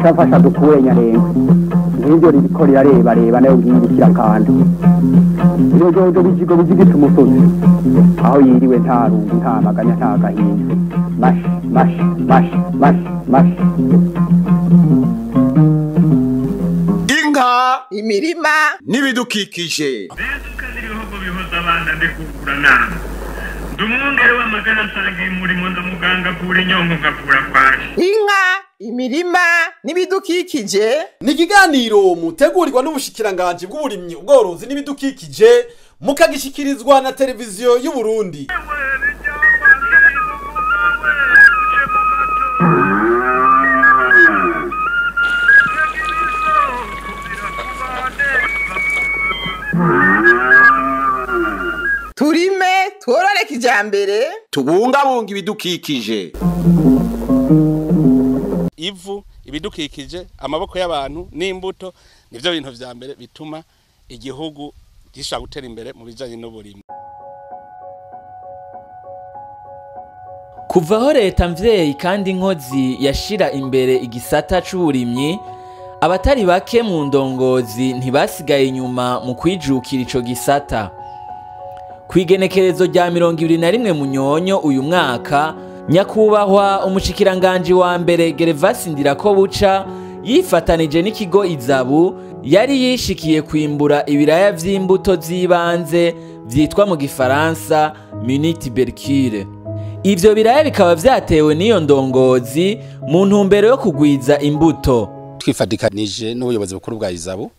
Afasha dukure nyarengo nk'ibyo ririko rirareba reba nayo ngiyi kirakanda ibijojo bijigo bijigita umusozi aho yiriwe nta rungu nta maganya nta gahinda mash mash mash mash mash. Inka, imirima n'ibidukikije. Ibihugu bihuza abana ndikugura nama ndumwungere w'amagara nsangiye umurimo ndamuganga avura inyongo nkavura kwaje. Inka, imirima n'ibidukikije ni ikiganiro mutegurirwa n'ubushikiranganje bw'uburimyi, ubworozi n'ibidukikije, mukagishikirizwa na televiziyo y'u Burundi. Turime tworore kijambere, tubungabunga ibidukikije. Ivu, ibidukikije, amaboko y'abantu n'imbuto nivyo bintu vya mbere bituma igihugu gishobora gutera imbere mu bijanye n'uburimyi. Kuva aho leta mvyeyi kandi inkozi yashira imbere igisata c'uburimyi, abatari bake mu ndongozi ntibasigaye inyuma mu kwijukira ico gisata. Kw'igenekerezo rya 21 Munyonyo uyu mwaka, nyakubahwa umushikiranganje wa mbere Gervas Ndirakobuca yifatanije n'ikigo Izabu yari yishikiye kwimbura ibiraya vy'imbuto z'ibanze vyitwa mu gifaransa minitubercule. Ivyo biraya bikaba vyatewe n'iyo ndongozi mu ntumbero yo kugwiza imbuto. Twifatikanije n'ubuyobozi bukuru bwa Izabu,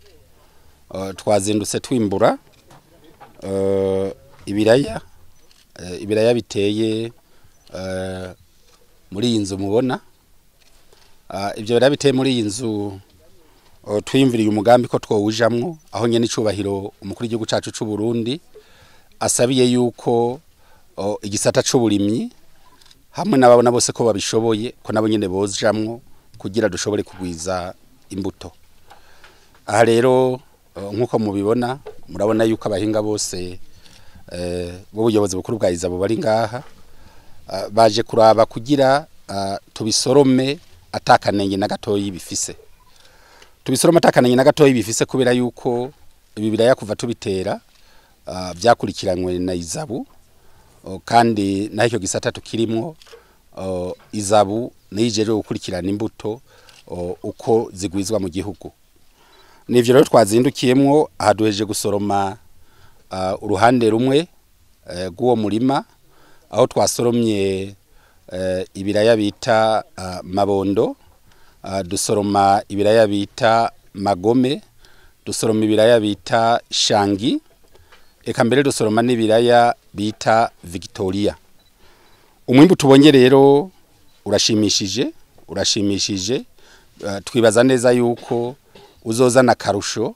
twazindutse twimbura ibiraya biteye muri iyi nzu mubona. Ibyo biraya biteye muri iyi nzu twiyumviriye umugambi ko twowujamwo, aho nyene icubahiro umukuru w'igihugu cacu c'u Burundi asabiye yuko igisata c'uburimyi hamwe n'ababona bose ko babishoboye ko nabo nyene bozijamwo kugira dushobore kugwiza imbuto. Aha rero nkuko mubibona, murabona yuko abahinga bose b'ubuyobozi bukuru bwa Izabu bari ngaha, baje kuraba kugira tubisorome atakanenge na gatoyi bifise. Tubisorome atakanenge na gatoyi bifise kubera yuko ibi biraya kuva tubitera vyakurikiranywe na Izabu, kandi naho icyo gisata tukirimwo Izabu niyijeje gukurikirana imbuto uko zigwizwa mu gihugu. Nivyo rero twazindukiyemwo, aha duhejeje gusoroma uruhande rumwe rw'uwo murima, aho twasoromye ibiraya bita mabondo, dusoroma ibiraya bita magome, dusoroma ibiraya bita shangi, eka mbere dusoroma n'ibiraya bita Victoria. Umwimbu tubonye rero urashimishije, urashimishije. Twibaza neza yuko uzozana karusho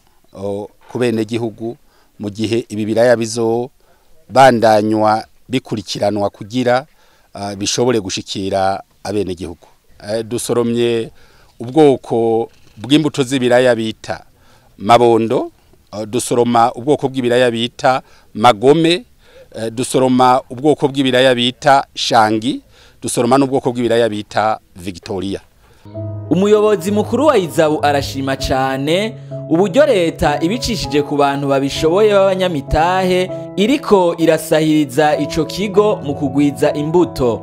ku bene gihugu mu gihe ibi biraya bizobandanywa bikurikiranwa kugira bishobore gushikira abene gihugu. Dusoromye ubwoko bw'imbuto z'ibiraya bita mabondo, dusoroma ubwoko bw'ibiraya bita magome, dusoroma ubwoko bw'ibiraya bita shangi, dusoroma n'ubwoko bw'ibiraya bita Victoria. Umuyobozi mukuru wa Izabu arashima cane uburyo leta ibicishije ku bantu babishoboye b'abanyamitahe iriko irasahiriza ico kigo mu kugwiza imbuto.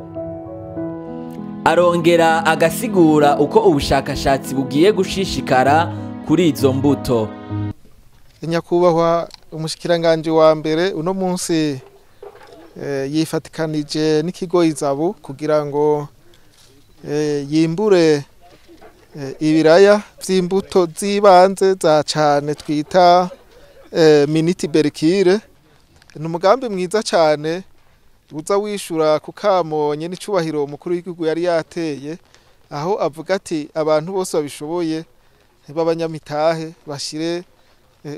Arongera agasigura uko ubushakashatsi bugiye gushishikara kuri izo mbuto. Nyakubahwa umushikiranganje wa mbere uno munsi yifatikanije n'ikigo Izabu kugira ngo yimbure ibiraya vy'imbuto z'ibanze za cane twita minitubercule. Ni umugambi mwiza cane uza wishura kukamonye n'icubahiro umukuru w'igihugu yari yateye, aho avuga ati abantu bose babishoboye b'abanyamitahe bashire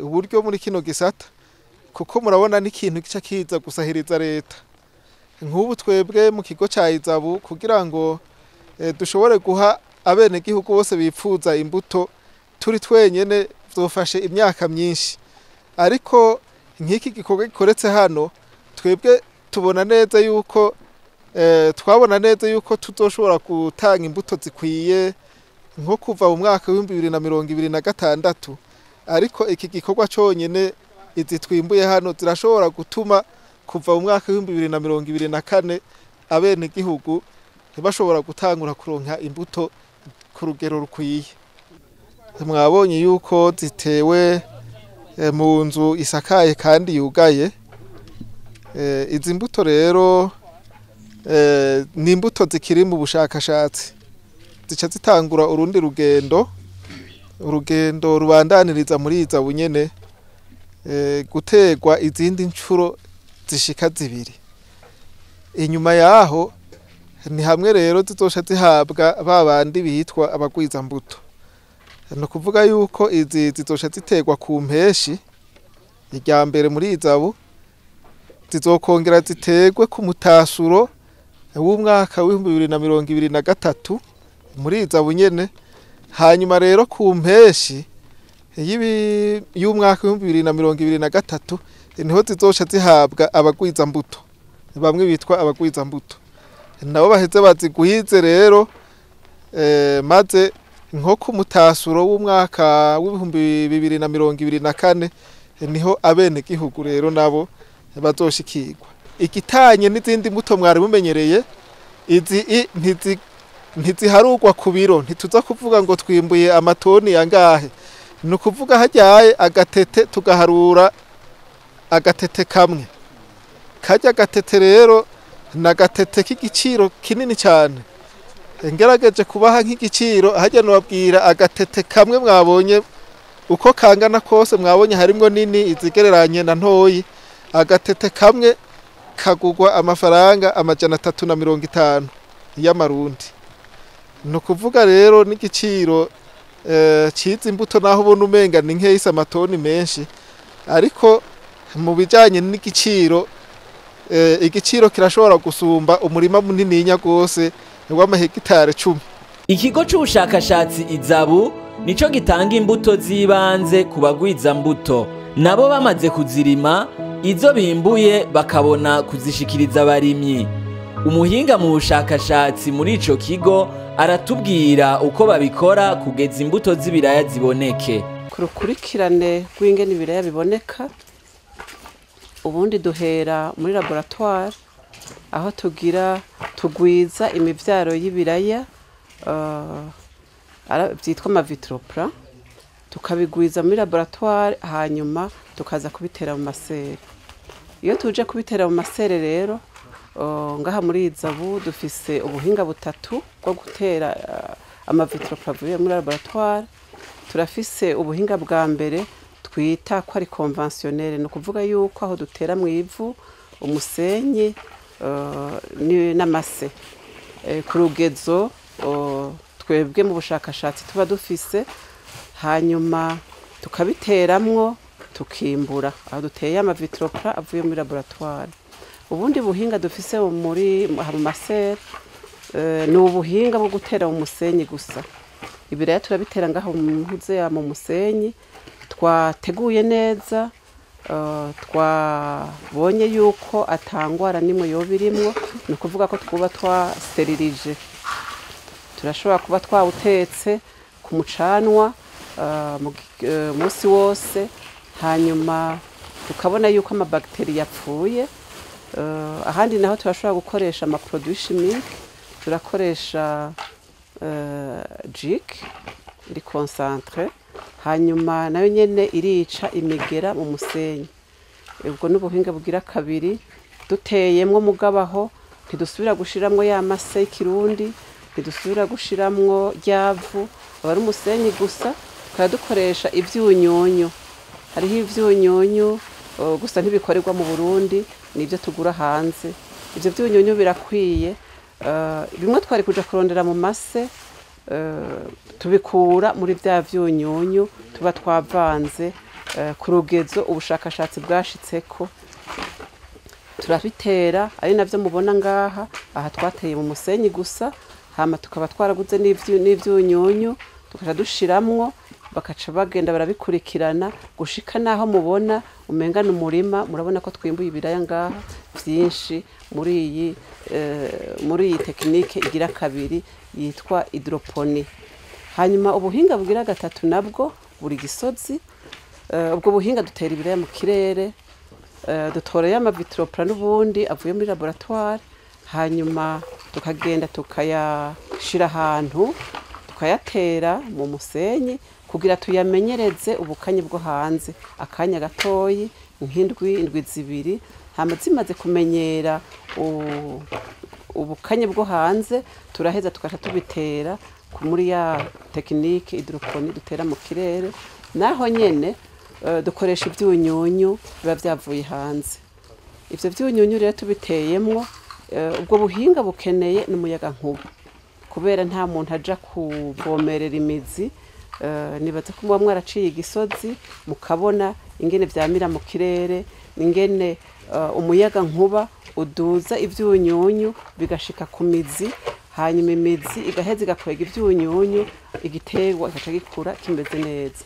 uburyo muri kino gisata, kuko murabona n'ikintu gica kiza gusahiriza leta. Nk'ubu twebwe mu kigo ca Izabu kugira ngo dushobore guha abenegihugu bose bipfuza imbuto turi twenyene vyofashe imyaka myinshi, ariko nk'iki gikorwa gikoretse hano twebwe tubona neza yuko Twabona neza yuko tuzoshobora gutanga imbuto zikwiye nko kuva mu mwaka w'ibihumbi 2026, ariko iki gikorwa cyonyine izi twimbuye hano zirashobora gutuma kuva mu mwaka w'ibihumbi 2024 abene gihugu bashobora gutangura kuronka imbuto ku rugero rukwiye. Mwabonye yuko zitewe mu nzu isakaye kandi yugaye. Izi mbuto rero ni imbuto zikiri mu bushakashatsi, zica zitangura urundi rugendo, urugendo rubandaniriza muri iza bunyene, gutegwa izindi ncuro zishika 2. Inyuma yaho ni hamwe rero zizosha zihabwa babandi bitwa abagwiza mbuto. No kuvuga yuko izi zizosha zitegwa ku mpeshi irya mbere muri izabu, zizokongera zitegwe ku mutasuro w'umwaka w'ibihumbi 2023 muri izabu nyene. Hanyuma rero ku mpeshi y'umwaka w'ibihumbi 2023 niho zizosha zihabwa abagwiza mbuto, bamwe bitwa abagwiza mbuto, nabo baheze bazigwize rero, maze nko ku mutasuro w'umwaka w'ibihumbi 2024 niho abene gihugu rero nabo bazoshikirwa. Igitanye n'izindi mbuto mwari mumenyereye, izi ntiziharugwa ku biro, ntituza kuvuga ngo twimbuye amatoni yangahe. Ni ukuvuga hajyaye agatete tugaharura agatete kamwe. Kajya agatete rero na gatete k'igiciro kinini cyane. Ngerageje kubaha nk'igiciro, hajya nababwira agatete kamwe mwabonye uko kangana kose, mwabonye harimwo nini izigereranye na ntoyi. Agatete kamwe kagugwa amafaranga 350 y'amarundi. Ni ukuvuga rero n'igiciro cizi imbuto, naho ubona umenga ni nkeyi amatoni menshi, ariko mu bijanye n'igiciro, igiciro kirashobora gusumba umurima munininya gose w'amahegitare 10. Ikigo c'ubushakashatsi Izabu nico gitanga imbuto z'ibanze ku bagwiza mbuto, nabo bamaze kuzirima izo bimbuye bakabona kuzishikiriza abarimyi. Umuhinga mu bushakashatsi muri ico kigo aratubwira uko babikora kugeza imbuto z'ibiraya ziboneke. Ku rukurikirane rw'ingene ibiraya biboneka, ubundi duhera muri laboratoire aho tugira tugwiza imivyaro y'ibiraya byitwa amavitropla, tukabigwiza muri laboratoire, hanyuma tukaza kubitera mu masere. Iyo tuje kubitera mu masere rero, ngaha muri Izabu dufise ubuhinga butatu bwo gutera amavitropla avuye muri laboratoire. Turafise ubuhinga bwa mbere twita ko ari conventionnel, no kuvuga yuko aho dutera mu ivu, umusenyi n'amase ku rugezo twebwe mu bushakashatsi tuba dufise, hanyuma tukabiteramwo tukimbura aho duteye amavitropla avuye muri laboratoire. Ubundi buhinga dufise muri mu masere ni ubuhinga bwo gutera mu musenyi gusa. Ibiraya turabitera ngaho mu mpuze ya mu musenyi twateguye neza, twabonye yuko atangwara nimwe yobirimwo, ni ukuvuga ko twuba twasterilije. Turashobora kuba twawutetse ku mucanwa munsi wose, hanyuma tukabona yuko amabacteria yapfuye. Ahandi naho turashobora gukoresha ama produits chimiques, turakoresha jik iri concentré, hanyuma nayo nyene irica imigera mu musenyi. Ubwo n'ubuhinga bugira kabiri duteyemwo mugabaho, ntidusubira gushiramwo ya mase y'ikirundi, ntidusubira gushiramwo ryavu, aba ari umusenyi gusa. Tukaba dukoresha ivyunyunyu, hariho ivyunyunyu gusa ntibikorerwa mu Burundi, nivyo tugura hanze. Ivyo vyunyunyu birakwiye, bimwe twari kuja kurondera mu mase, tubikura muri vya vyunyunyu tuba twavanze ku rugezo ubushakashatsi bwashitseko. Turabitera ari navyo mubona ngaha, aha twateye mu musenyi gusa, hama tukaba twaraguze n'ivyunyunyu tukaja dushiramwo. bakaca bagenda barabikurikirana gushika naho mubona umenga n'umurima. Murabona ko twimbuye ibiraya ngaha byinshi muri iyi tekinike igira kabiri yitwa hydroponie. Hanyuma ubuhinga bugira gatatu nabwo buri gisozi. Ubwo buhinga dutera ibiraya mu kirere, dutoreye amavitroplan n'ubundi avuye muri laboratoire, hanyuma tukagenda tukayashira ahantu tukayatera mu musenyi kugira tuyamenyereze ubukanye bwo hanze akanya gatoyi nk'indwi indwi zibiri. Hama zimaze kumenyera ubukanye bwo hanze turaheza tukaca tubitera muri ya tekinike hydroponie dutera mu kirere. Naho nyene dukoresha ibyunyunyu biba byavuye hanze. Ivyo byunyunyu rero tubiteyemwo, ubwo buhinga bukeneye n'umuyaga nkuba kubera nta muntu aja kuvomerera imizi. Nibaza ko muba mwaraciye igisozi mukabona ingene vyamira mu kirere, ingene umuyaga nkuba uduza ivyunyunyu bigashika ku mizi, hanyuma imizi igaheza igakwega ivyunyunyu, igiterwa kigaca gikura kimeze neza.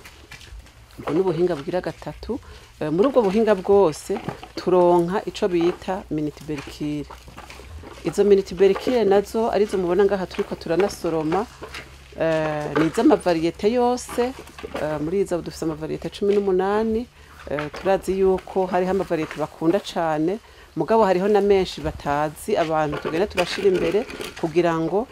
Ubwo n'ubuhinga bugira gatatu. Muri ubwo buhinga bwose turonka ico bita minitiberikire. Izo minitiberikire nazo arizo mubona ngaha turiko turanasoroma, ni iz'amavariyete yose. Muri izo dufise amavariyete 18. Turazi yuko hariho amavariyete bakunda cane, mugabo hariho na menshi batazi, abantu tugenda turashira imbere kugira ngo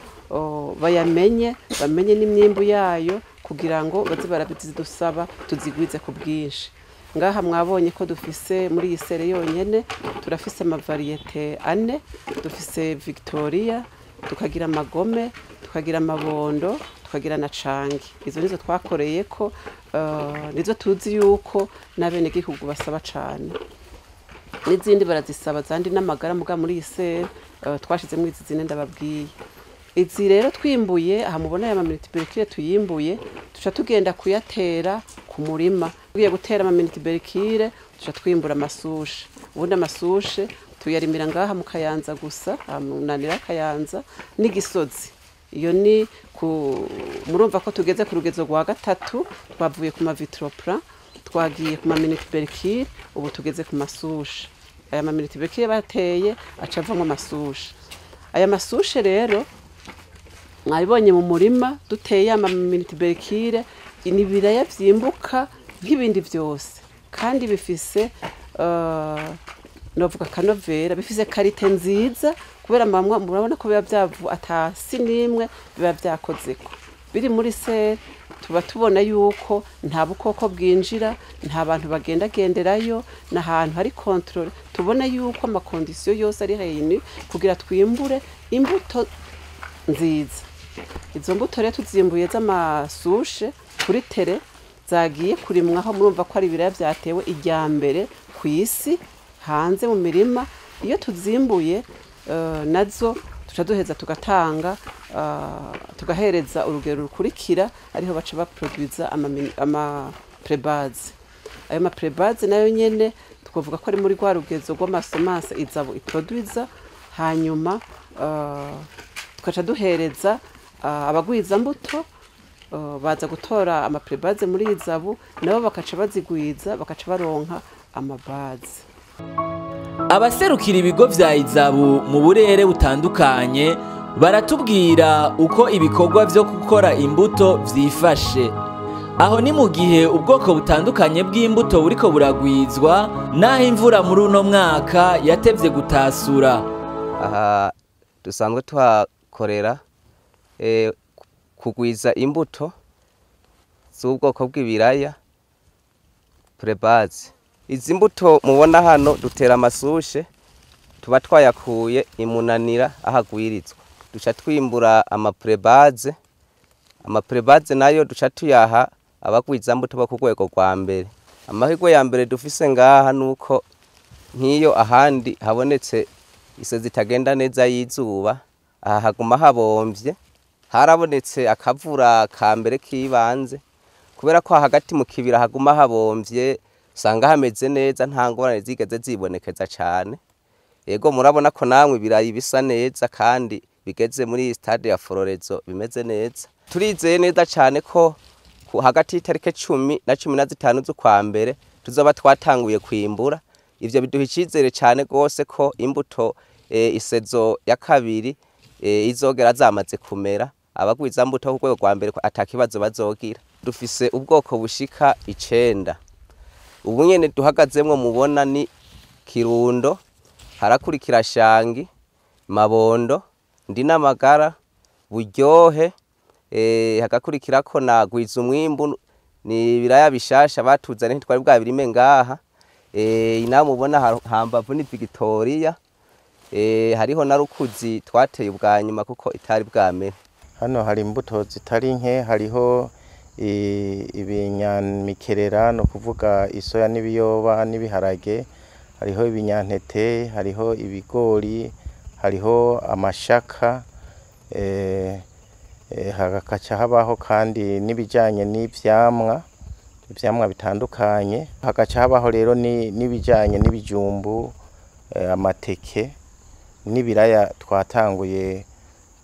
bayamenye, bamenye n'imyimbu yayo kugira ngo baze barabizidusaba tuzigwize ku bwinshi. Ngaha mwabonye ko dufise muri iyi sere yonyene turafise amavariyete 4. Dufise Victoria, tukagira amagome, tukagira amabondo, tukagira na cangi. Izo nizo twakoreye ko nizo tuzi yuko n'abenegihugu basaba cane, n'izindi barazisaba zandi n'amagara. Muga muri iyi sere twashizemo izi zine ndababwiye. Izi rero twimbuye aha mubona aya mamilitiberikire tuyimbuye, tuca tugenda kuyatera ku murima. Tugiye gutera amamilitiberikire tuca twimbura amasushe. Ubundi amasushe tuyarimira ngaha mu Kayanza gusa, munanira Kayanza n'igisozi. Iyo ni murumva ko tugeze ku rugezo rwa gatatu, twavuye ku mavitroplan twagiye ku mamilitiberikire, ubu tugeze ku masushe. Aya mamilitiberikire bateye aca avamo amasushe. Aya masushe rero mwabibonye mu murima duteye amamilitiberikire, ni ibiraya vyimbuka nk'ibindi vyose, kandi bifise novuga kanovera, bifise karite nziza kubera mamwa murabona ko biba vyavu atasi nimwe biba vyakozeko. Biri muri sere tuba tubona yuko nta bukoko bwinjira, nta bantu bagenda genderayo, n'ahantu hari control. Tubona yuko amakondisiyo yose ari réuni kugira twimbure imbuto nziza. Izo mbuto rero tuzimbuye z'amasushe kuri tere zagiye kurimwaho, murumva ko ari ibiraya vyatewe irya mbere ku isi hanze mu mirima. Iyo tuzimbuye nazo tuca duheza tugatanga, tugahereza urugero rukurikira ariho baca baproduiza ama prebaze. Ayo ma prebaze nayo nyene twavuga ko ari muri rwa rugezo rw'amasemance izabo iproduiza, hanyuma tukaca duhereza abagwiza mbuto baza gutora ama prebaze muri izabu, nabo bakaca bazigwiza bakaca baronka amabaze. Abaserukira ibigo vya izabu mu burere butandukanye baratubwira uko ibikorwa vyo gukora imbuto vyifashe. Aho ni mu gihe ubwoko butandukanye bw'imbuto buriko buragwizwa, naho imvura muri uno mwaka yatevye gutasura. Aha dusanzwe tuhakorera kugwiza imbuto z'ubwoko bw'ibiraya prebaze. Izi mbuto mubona hano dutera amasushe tuba twayakuye imunanira ahagwirizwa, duca twimbura amaprebaze. Amaprebaze nayo duca tuyaha abagwiza mbuto bo ku rwego rwa mbere. Amahirwe ya mbere dufise ngaha nuko nk'iyo ahandi habonetse ise zitagenda neza y'izuba, aha haguma habomvye. Harabonetse akavura ka mbere kibanze kubera ko hagati mu kibira haguma habomvye, usanga hameze neza nta ngorane zigeze zibonekeza cyane. Yego murabona ko namwe ibirayi bisa neza kandi bigeze muri stade ya Fororezo bimeze neza. Turizeye neza cyane ko Hagati y'itarike 10 na 15 z'ukwa mbere tuzoba twatanguye kwimbura. Ivyo biduha icizere cyane gose ko imbuto isezo ya kabiri izogera zamaze kumera, abagwiza mbuto ku rwego rwa mbere atakibazo bazogira. Dufise ubwoko bushika 9. Ubu nyene duhagazemwo mubona ni Kirundo, harakurikira Shangi, Mabondo, Ndinamagara, Buryohe, hagakurikirako na Gwiza umwimbu, ni ibiraya bishasha batuzanye ntitwari bwabirime ngaha. Inamubona hambavu ni Victoria, hariho na Rukuzi twateye ubwa nyuma kuko itari bwamere. Hano hari imbuto zitari nke, hariho ibinyamikerera no kuvuga isoya n'ibiyoba n'ibiharage, hariho ibinyantete, hariho ibigori, hariho amashaka, hagaca habaho kandi n'ibijanye n'ivyamwa, ivyamwa bitandukanye, hagaca habaho rero n'ibijanye n'ibijumbu, amateke n'ibiraya twatanguye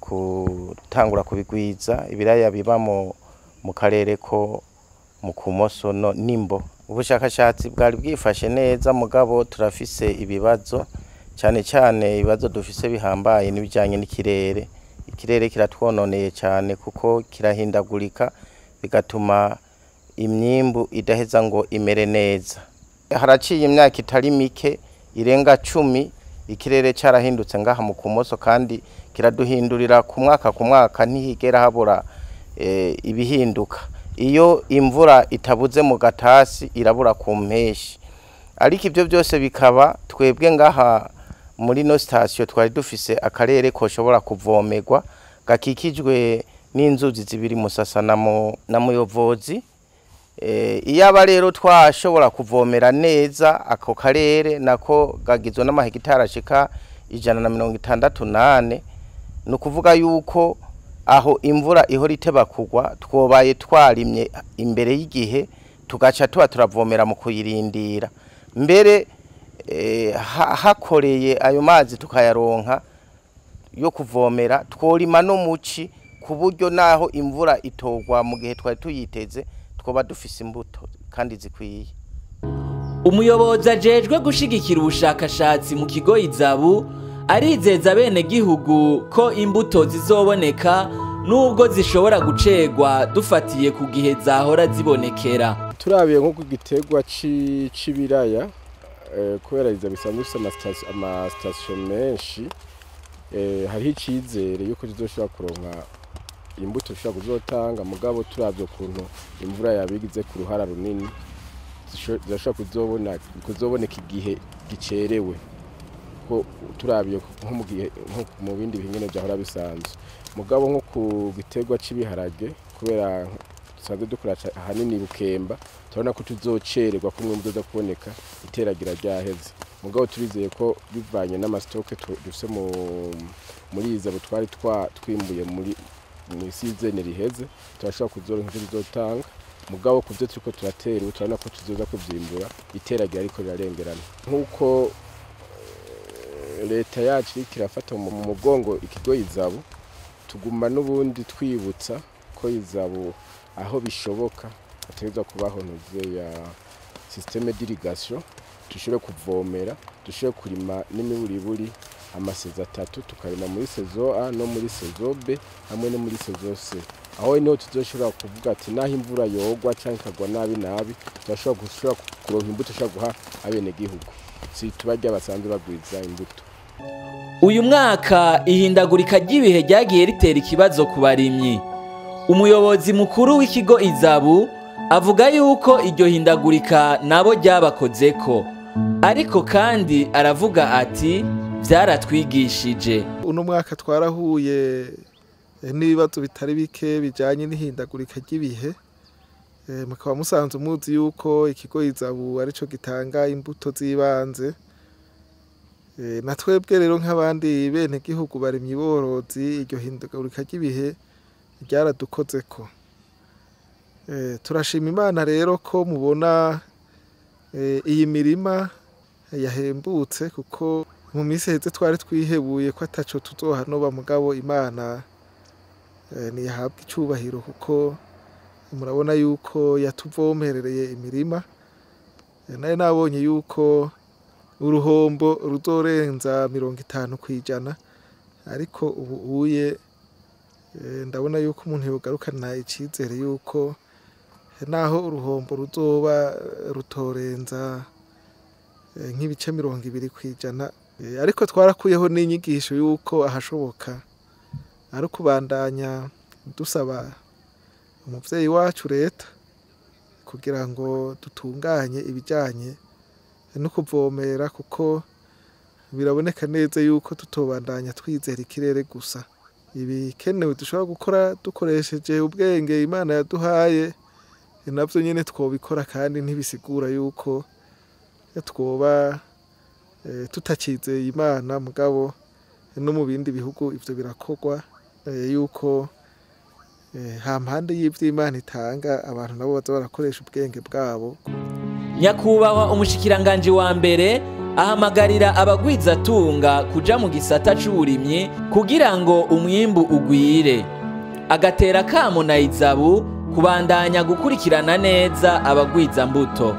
gutangura kubigwiza, ibiraya biba mu karere ko mu Kumoso no nimbo. Ubushakashatsi bwari bwifashe neza, mugabo turafise ibibazo cyane cyane ibibazo dufise bihambaye n'ibijanye n'ikirere. Ikirere kiratwononeye cyane kuko kirahindagurika bigatuma imyimbu idaheza ngo imere neza. Haraciye imyaka itari mike irenga 10 ikirere carahindutse ngaha mu Kumoso, kandi kiraduhindurira ku mwaka ku mwaka, ntihigera habura ibihinduka. Iyo imvura itabuze mu gatasi irabura ku mpeshi. Ariko ibyo byose bikaba twebwe ngaha muri no station twari dufise akarere koshobora kuvomerwa gakikijwe n'inzuzi zibiri, Musasa na Muyovozi. Iyaba rero twashobora kuvomera neza ako karere nako gagizwe n'amahegitari ashika 168, ni ukuvuga yuko aho imvura ihora iteba kugwa twobaye twarimye imbere y'igihe, tugaca tuba turavomera mu kuyirindira. Mbere hakoreye ayo mazi tukayaronka yo kuvomera, tworima no muci ku buryo naho imvura itogwa mu gihe twari tuyiteze twoba dufise imbuto kandi zikwiye. Umuyobozi ajejwe gushigikira ubushakashatsi mu kigo Izabu arizeza bene gihugu ko imbuto zizoboneka nubwo zishobora gucegwa dufatiye ku gihe zahora zibonekera. Turabiye nko kugitegwa c'ibiraya, kubera iza bisanzwe bifise ama station menshi, hariho icizere yuko tuzoshobora kuronka imbuto dushobora kuzotanga, mugabo turavye ukuntu imvura yabigize ku ruhara runini zirashobora kuzoboneka igihe gicerewe, ko turabiye nko mu gihe nko mu bindi bihe nyene vyahora bisanzwe. Mugabo nko ku gitegwa c'ibiharage, kubera dusanzwe dukora ahanini Bukemba, turabona ko tuzocererwa ko umwimbu uzoza kuboneka iteragira ryaheze. Mugabo turizeye ko bivanye n'amastoke dufise muri Izabu twari twimbuye muri season riheze, turashobora kuzoronka ivyo tuzotanga. Mugabo kuvyo turiko turatera ubu turabona ko tuzoza kuvyimbura iteragira ariko rirarengerana. Nkuko leta yacu iriko irafata mu mugongo ikigo Izabu, tuguma n'ubundi twibutsa ko Izabu aho bishoboka ategerezwa kubaho ntuze ya système d'irrigation, dushobore kuvomera, dushobore kurima n'imiburiburi amasezi 3, tukarima muri saison A no muri saison B hamwe no muri saison C. Aho niho tuzoshobora kuvuga ati naho imvura yogwa canke ikagwa nabi nabi, turashobora gushobora kuronka imbuto dushobora guha abenegihugu, si tubarya basanzwe bagwiza imbuto. Uyu mwaka ihindagurika ry'ibihe ryagiye ritera ikibazo ku barimyi. Umuyobozi mukuru w'ikigo Izabu avuga yuko iryo hindagurika nabo ryabakozeko, ariko kandi aravuga ati vyaratwigishije. Uno mwaka twarahuye n'ibibazo bitari bike bijanye n'ihindagurika ry'ibihe. Mukaba musanzwe muzi yuko ikigo Izabu arico gitanga imbuto z'ibanze. Na twebwe rero nk'abandi bene gihugu barimyi borozi, iryo hindagurika ry'ibihe ryaradukozeko. Turashima Imana rero ko mubona iyi mirima yahembutse, kuko mu minsi iheze twari twihebuye ko ataco tuzohanoba, mugabo Imana ntiyahabwa icubahiro kuko Murabona yuko yatuvomerereye imirima. Naye nabonye yuko uruhombo ruzorenza 50%, ariko ubu uye ndabona yuko umuntu yogarukana icizere yuko naho uruhombo ruzoba rutorenza nk'ibice 20%, ariko twarakuyeho n'inyigisho yuko ahashoboka ari kubandanya dusaba umuvyeyi wacu leta kugira ngo dutunganye ibijanye no kuvomera, kuko biraboneka neza yuko tutobandanya twizera ikirere gusa. Ibikenewe dushobora gukora dukoresheje ubwenge Imana yaduhaye navyo nyene twobikora, kandi ntibisigura yuko twoba tutakizeye Imana. Mugabo no mu bindi bihugu ivyo birakorwa, yuko hampande y'ivy'Imana itanga abantu nabo baza barakoresha ubwenge bwabo. Nyakubahwa umushikiranganje wa mbere ahamagarira abagwizatunga kuja mu gisata c'uburimyi kugira ngo umwimbu ugwire, agatera kamo na izabu kubandanya gukurikirana neza abagwiza mbuto.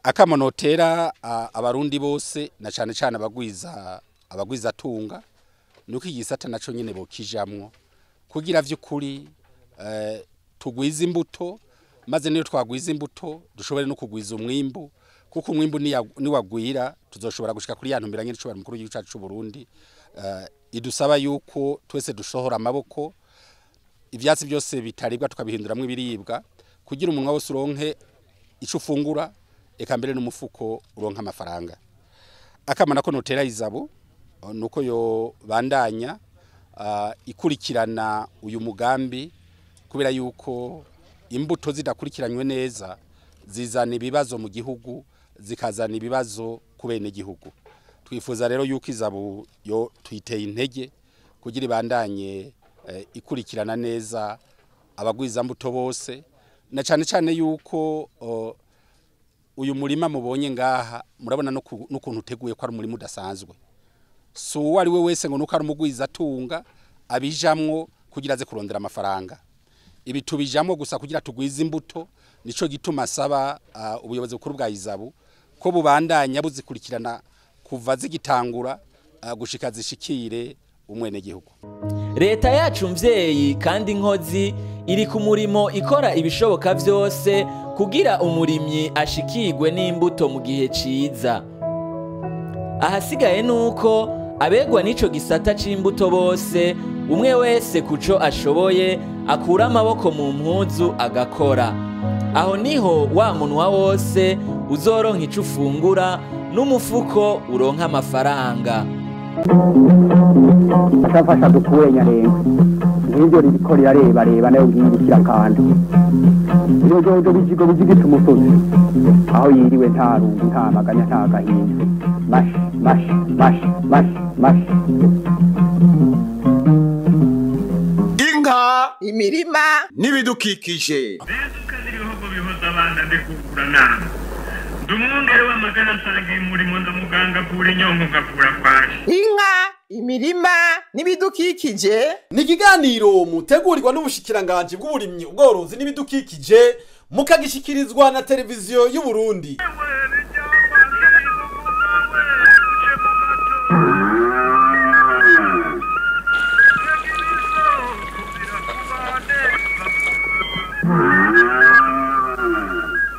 Akamo notera abarundi bose na cane cane abagwiza tunga nuko igisata naco nyene bokijamwo kugira vy'ukuri tugwiza imbuto, maze niyo twagwiza imbuto dushobore no kugwiza umwimbu, kuko umwimbu ni wagwira tuzoshobora gushika kuri ya ntumbero nyene cyo mukuru w'igihugu cacu c'u Burundi idusaba yuko twese dushohora amaboko, ivyatsi byose bitaribwa tukabihinduramwo ibiribwa kugira umunwa wose uronke ico ufungura, eka mbere n'umufuko uronka amafaranga. Akamana ko notera izabo nuko yo bandanya ikurikirana uyu mugambi, kubera yuko imbuto zidakurikiranywe neza zizana ibibazo mu gihugu, zikazana ibibazo ku bene gihugu. Twifuza rero yuko izabu yo tuyiteye intege kugira ibandanye ikurikirana neza abagwiza mbuto bose, na cyane cyane yuko uyu murima mubonye ngaha murabona n'ukuntu uteguye ko ari umurima udasanzwe. So uwo ari we wese ngo nuko ari umugwiza tunga abijamwo kugira aze kurondera amafaranga, ibi tubijamwo gusa kugira tugwize imbuto. Nico gituma asaba ubuyobozi bukuru bwa izabu ko bubandanya buzikurikirana kuva zigitangura gushika zishikire umwene gihugu. Leta yacu mvyeyi kandi nkozi iri ku murimo ikora ibishoboka vyose kugira umurimyi ashikirwe n'imbuto mu gihe ciza. Ahasigaye nuko abegwa n'ico gisata c'imbuto bose, umwe wese kuco ashoboye akura amaboko mu mpuzu agakora. Aho niho wa munwa wose uzoronka ico ufungura n'umufuko uronka amafaranga. Afasha dukure Nyarengwe nk'ibyo ririko rirarebareba nayo ngiye ikirakanda ibijojo bijigo bijigita umusozi aho yiriwe nta rungu nta maganya nta gahinda. Mash mash mash mash mash. Inka, imirima n'ibidukikije. Bihoza abana ndikugura nama ndumwongere w'amagana nsangiye umurimo ndamuganga avura inyongo nkavura kwashi. Inka, imirima n'ibidukikije ni ikiganiro mutegurirwa n'ubushikiranganje bw'uburimyi ubworozi n'ibidukikije, mukagishikirizwa na televiziyo y'u Burundi.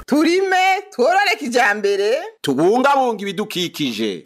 Turime tworore kijambere, tubungabunga ibidukikije.